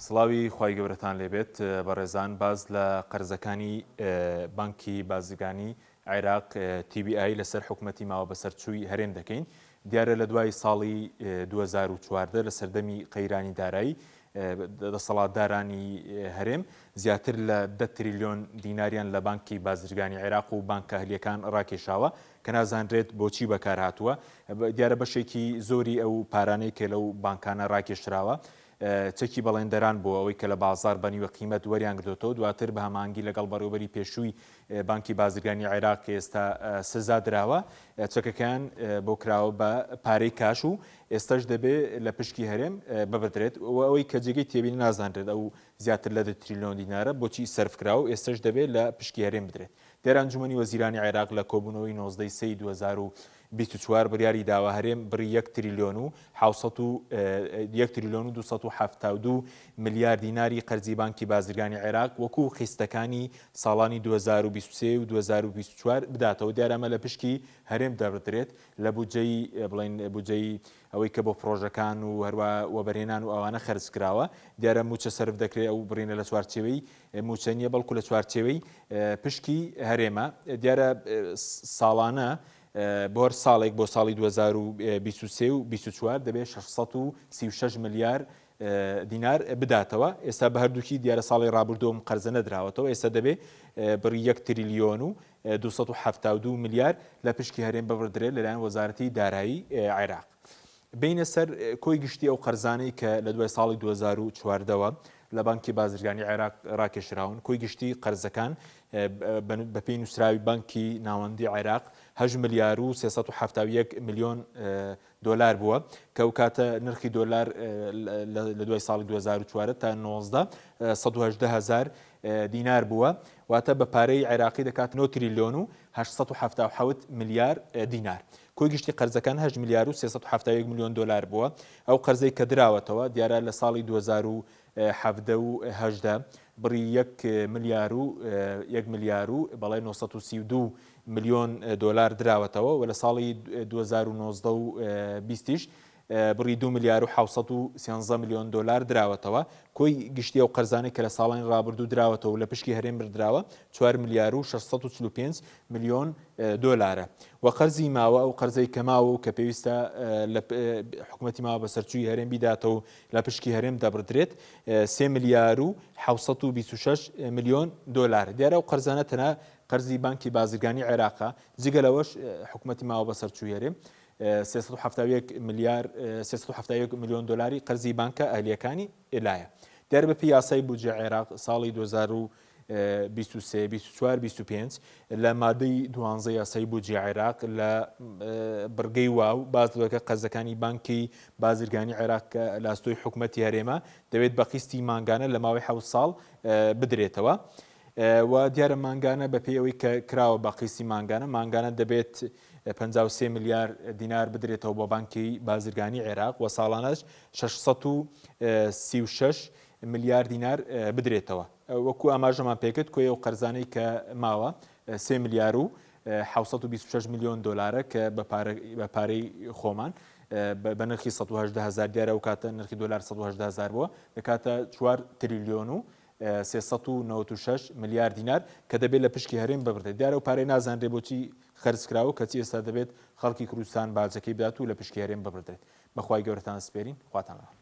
سڵاوی خوای گەورەتان لێبێت بەڕێزان باس لە قەرزەکانی بانکی بازرگانی عێراق TBI لەسەر حکومەتی ماوە بەسەرچووی هەرێم دەکەین دیارە لە دوای ساڵی 2014 لە سەردەمی قەیرانی دارایی دەسەڵاتدارانی هەرێم زیاتر لە دە تریلیۆن دیناریان لە بانکی بازرگانی عێراق و بانکە ئەهلیەکان ڕاکێشاوە کە نازانرێت بۆچی بەکارهاتووە. دیارە بەشێکی زۆری ئەو پارانەی کە لەو بانکانە ڕاکێشراوە چەکی بەڵێندەران بووە، ئەوەی کە لە بازاڕ بە نیوە قیمەت وەریانگرتۆتەوە، دواتر بە هەماهەنگی لەگەڵ بەڕێوەبەری پێشووی بانکی بازرگانی عێراق کە ئێستا سزا دراوە، چەکەکەیان بۆ کراوە بە پارەی کاش و ئێستاش دەبێ لە پشکی هەرێم ببردرێت و ئەوەی کە جێگەی تێبینی نازانرێت ئەو زیاتر لە دە تریلیۆن دینارە بۆچی سەرف کراوە و ئێستاش دەبێ لە پشکی هەرێم بدرێت. دیارە ئەنجومەنی وەزیرانی عێراق لە کۆبوونەوەی 19 ی سێی 2024 بڕیاری داوە هەرێم بڕی یەک تریلیۆن و حەوت و یەک تریلیۆن و 272 ملیار دیناری قەرزی بانکی بازرگانی عێراق وەکو قیستەکانی ساڵانی 2023 و 2024 بداتەوە. دیارە ئەمە لە پشکی هەرێم دەبردرێت لە بودجەی بڵێین بودجەی ئەوەی کە بۆ پڕۆژەکان و هەروا وەبەرهێنان و ئەوانە خەرج کراوە. دیارە مووچە سەرف دەکرێت ئەو بڕینە لە چوارچێوەی مووچە نییە بەڵکو لە چوارچێوەی پشکی هەرێمە. دیارە ساڵانە بۆ هەر ساڵێک بۆ ساڵی 2023 و 24 دەبێت 636 ملیار دینار بداتەوە. ئێستا بە هەردووکی دیارە ساڵی ڕابردوو ئەم قەرزە نەدراوەتەوە، ئێستا دەبێ بڕی یەک تریلیۆن و 272 ملیار لە پشکی هەرێم ببڕدرێت لەلایەن وەزارەتی دارایی عێراق. بێینە سەر کۆی گشتی ئەو قەرزانەی کە لە دوای ساڵی 2014 وە لە بانکی بازرگانی عێراق ڕاکێشراون، کۆی گشتی قەرزەکان بەپێی نووسراوی بانکی ناوەندی عێراق 8 ملیار و 371 ملیۆن دۆلار بووە کە ئەو کاتە نرخی دۆلار لە دوای ساڵی 2004 تا 19 118 هەزار دینار بووە، واتە بە پارەی عێراقی دەکات 9 تریلیۆن و 877 ملیار دینار. کۆی گشتی قەرزەکان 8 ملیار و 371 ملیۆن دۆلار بووە. ئەو قەرزەی کە دراوەتەوە دیارە لە ساڵی 2017 و 18 بڕی یەک ملیار و یەک ملیار و بەڵێ 932 ملیۆن دۆلار دراوەتەوە و لە ساڵی 2019 و 20 یش بڕی دوو ملیار و 713 ملیۆن دۆلار دراوەتەوە. کۆی گشتی ئەو قەرزانەی کە لە ساڵانی ڕابردوو دراوەتەوە و لە پشکی هەرێم بردراوە چوار ملیار و 645 ملیۆن دۆلارە. و قەرزی ماوە، ئەو قەرزەی کە ماوە و کە پێویستە لە حکومەتی ماوە بەسەرچووی هەرێم بیداتەوە و لە پشکی هەرێم دەبڕدرێت سێ ملیار و 726 ملیۆن دۆلارە. دیارە ئەو قەرزانە تەنها قەرزی بانکی بازرگانی عێراقە، جگە لەوەش حکومەتی ماوە بەسەرچووی هەرێم 371 ملیار 371 ملیۆن دۆلاری قەرزی بانکە ئەهلییەکانی لایە. دیارە بەپێی یاسای بودجەی عێراق ساڵی 2023، 24، 25 لە مادەی دوانزە یاسای بودجەی عێراق لە بڕگەی واو باس لەوەکە قەرزەکانی بانکی بازرگانی عێراق کە لە ئەستۆی حکومەتی هەرێمە دەبێت بە قیستی مانگانە لە ماوەی حەوت ساڵ بدرێتەوە. و دیارە مانگانە بەپێی ئەوەی کە کراوە بە قیستی مانگانە، مانگانە دەبێت 53 ملیار دینار بدرێتەوە بۆ بانکی بازرگانی عێراق و ساڵانەش 636 ملیار دینار بدرێتەوە. وەکو ئاماژەمان پێکرد کۆی ئەو قەرزانەی کە ماوە 3 ملیار و 726 ملیۆن دۆلارە کە بە پارەی خۆمان بە نرخی 118 هەزار دیارە ئەو کاتە نرخی دۆلار 118 هەزار بووە دەکاتە 4 تریلیۆن و 396 ملیار دینار کە دەبێت لە پشکی هەرێم ببردرێت. دیارە ئەو پارەیە نازانرێت بۆچی خەرج کراوە، کەچی ئێستا دەبێت خەڵکی کوردستان باجەکەی بدات و لە پشکی هەرێم ببردرێت. بە خوای گەورەتان ئەسپێرین. خواتان لەگەڵ.